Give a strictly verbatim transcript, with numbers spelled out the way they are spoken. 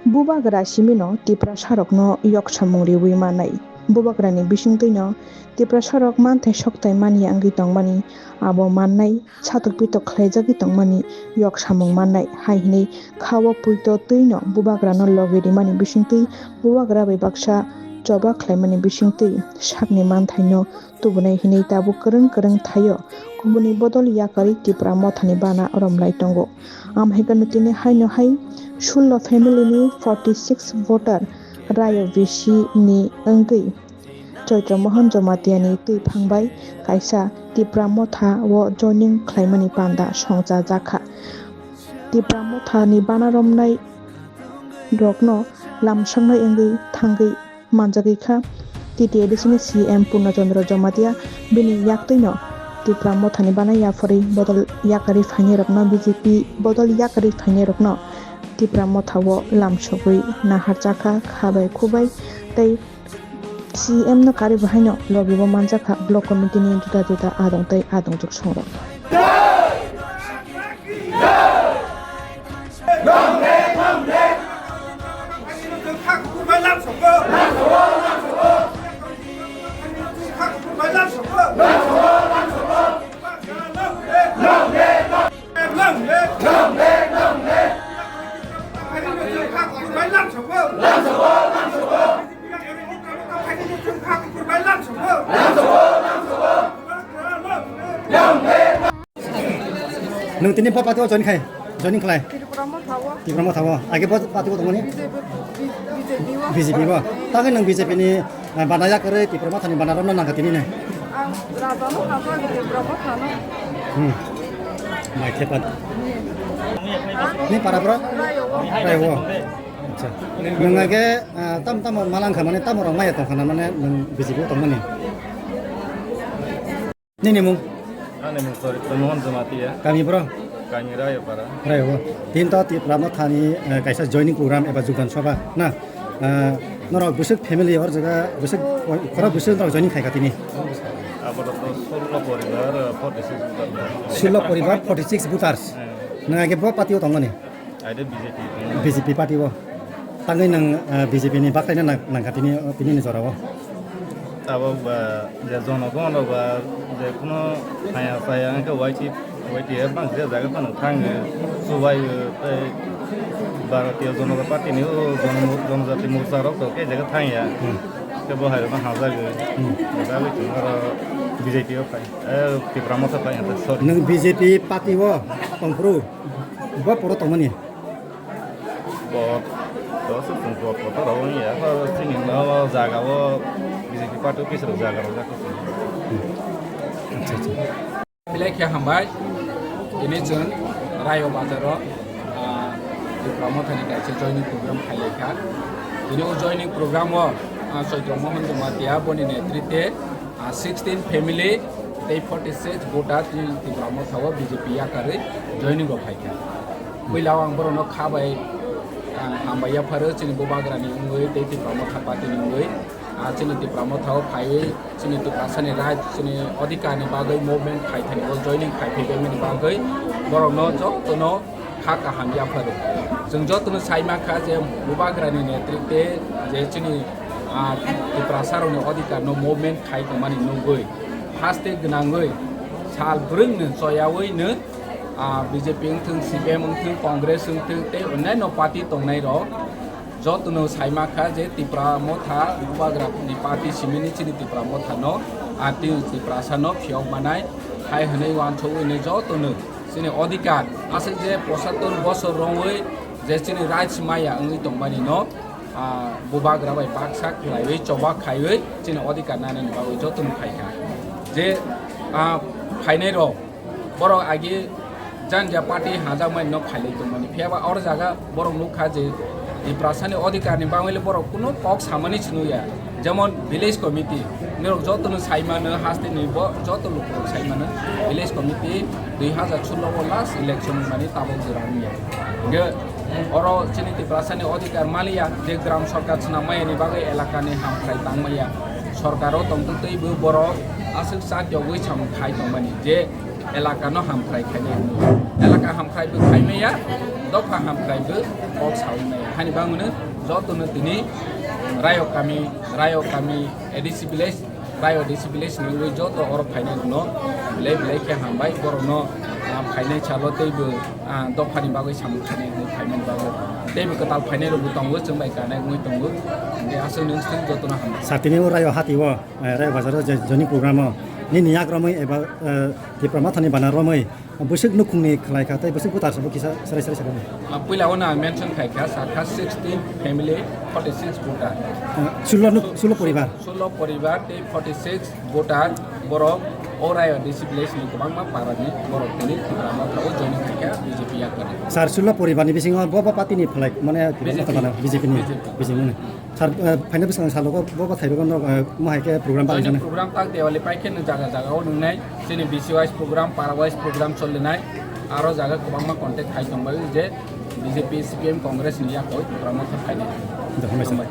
Bubagra simino Tiprasarokno yoksamung riwi mannai. Bubagrani bisingtwino Tiprasarok manthai soktai manya wngwi tongmani abo mannai satok pitok khlaijagwi tongmani yoksamung mannai hai hwnwi kha-o puito twino Bubagrano logi rimani bisingtwi Bubagra bai baksa choba khlaimani bisingtwi sakni manthaino tubunai hinwi tabuk kwrwng kwrwng thaio kubuni bodol yakarwi Tipra Mothani bana romlai tongo. Amhaikhe tini haino hai sullo family ni forty six voter Rayo B C ni wngwi Choitro Mohan Jamatia ni twi phangbai kaisa Tipra Motha o joining khlaimani panda songchajakha. Tipra Motha ni bana romnai rokno lamsoknai wngwi thangwi manjagwi kha. T T A D C ni C M Purna Chandra Jamatia bini yaktwino Tipra Mothani bana yapharwi bodol yakarwi phainairokno B J P bodol yakarwi phainairokno Tipra Motha o lamsogwi naharjakha kha bai khu bai tei C M no karwi bo haino logi bo manjakha block committee ni juda juda adong tei adongjwk songrok. Nwng tini bo party o join khai, joining khlai? Tripura Motha o. Tripura Motha o. Age bo party o tongmani? B J P, B J P o. B J P o. Tangwi nwng B J P ni, eh, bana yakarwi Tripura Motha ni bana romna nangkha tini ne? Ang Raja no hamjak, Tripura Motha no. Hmm. Mai thepat. Ni para bro? Rayo o. Rayo o. Acha. Nwng age, ah, tam tamo malangkha mane tamo rok maya tongkha na mane nwng B J P o tongmani? Nini mung? Ani mung Charitro Mohan Jamatia. Kami bro? Kami Rayopara. Rayo. Tin to Tipra Mothani, eh, kaisa joining program eba jugdan sabha na. Eh, norok bwswk family or jaga bwswk khorok bwswk norok joining khaika tini? Apatot sullo poribar, eh, forty six voter. Sullo poribar forty six voters. Eh. Nang age bo party o tongmani? Aide B J P. B J P party o. Tangwi nwng, ah, B J P ni baklaina nang-, nangkha tini, tini ni jora o. Abo ba je jonogon rok ba je kuno haya saya wngkhe Y T, Y T F bang je jaga phano thangwi chubaio tei Bharatiya Janata Party ni o jono-, Janajati Morcha rok to kei jaga thangya. Hmm. Khe bo hai rokno hamjagwi. Hmm. Bo bagwi chwng oro B J P o phai. Eh, Tipra Motha phai hwnta, sorry. Nwng B J P party o tongphuru? Bo poro tongmani? Bo, bo se chwng bo, bo to rw ya, ho, chini no jaga o B J P party office rok jaga rok jak. Acha, acha. Belai khe hambai. Tini chwng Rayo Bazar o, ah, Tipra Mothani kaisa joining program khailai kha. Tini o joining program o, ah, Chaitya Mohan Jamatia boni netrite, ah, sixteen family tei forty six voter tini Tipra Motha o B J P yakarwi joining rok phaikha. Puila o ang borokno kha bai, ah, hambai yapharo chini Bubagrani wngwi tei Tipra Motha party ni wngwi, ah, chini Tipra Motha o phaiwi chini Tiprasani right, chini odhikar ni bagwi movement khai thani o joining khai phai baimani bagwi borokno jotono kha kaham yapharo. Chwng jotono sai mankha je Bubagrani netrite je chini, ah, Tiprasarokni odhikarno movement khai tongmani nugwi haste gwnangwi sal bwrwngno choyawino, ah, B J P wngthwng, C P M wngthwng, Congress wngthwng tei onyaino party tongnairok jotono sai mankha je Tipra Motha Bubagrani party simini chini Tipra Mothano, ah, tini Tiprasano phiyok manai hai hwnwi uansugwino jotono chini odhikar, aswk je pochattor bosor romwi je chini rights maya wngwi tongmani no, ah, Bubagra bai baksa khlaiwi, choba khaiwi chini odhikar nanani bagwi jotono khaikha. Je, ah, phainai rok, borok agi janja party hajakmani no phailai tongmani. Phiyaba oro jaga borok nukha je Tiprasani odhikar ni bagwi le borok kuno kok samani se nukya. Jemon village committee, norok jotono sai mano, haste ni bo joto lukurok sai mano, village committee dui hazar sullo o last election wngmani tabok jora wngya. Hingke oro chini Tiprasani odhikar maliya, je gram sorkar swnam maya ni bagwi elaka ni hamkrai tang maya. Sorkar o tongtwtwi bo borok aswk chakyogwi samung khai tongmani, je elaka no hamkrai khainai hwnwi. Elaka hamkrai bo khaimaya, dopha hamkrai bo kok sawi maya. Hani bangmano joto no tini Rayo kami, Rayo kami, A D C village, Rayo A D C village ni wngwi joto oro phainai rokno belai belai khe hambai. Borokno, ah, phainai salo teibo, ah, dophani bagwi samung khainai hwnwi phaimani bagwi. Teibo kwtal phainai rokbo tongo, chwng bai kanai wngwi tongo. Hwnkhe aswk nwng swng jotono hambai. Sir, tini o Rayo hati o, eh, Rayo bazar o je joining program o nini yak romwi eba, eh, Tipra Mothani bana romwi bwswk nukhungni khlai kha tei bwswk butar sabo kisa serai serai sakha. Ah, puila o na mention khai kha, sakha sixteen family, forty six voter. Eh, sullo nuk-, sullo poribar. Sullo poribar tei forty six voter borok o Rayo A D C village ni kwbangma para ni borok tini Tipra Motha o joining khai kha B J P yakarwi. Sir, sullo poribar ni bisingo bo bo party ni phlai mane Tipra Motha bana B J P ni B J P ni. Sir, eh, phaina bwskango salogo bo bo thairogo norok, eh, mo hai khe program Joining parijana. Program tak Diwali pai khe nwng jaga jaga o nwngnai. Chini B C wise program, para wise program solinai. Aro jaga kwbangma contact khai tongbai je B J P, C P M, Congress ni yakoi program o thang khainai. Hambai.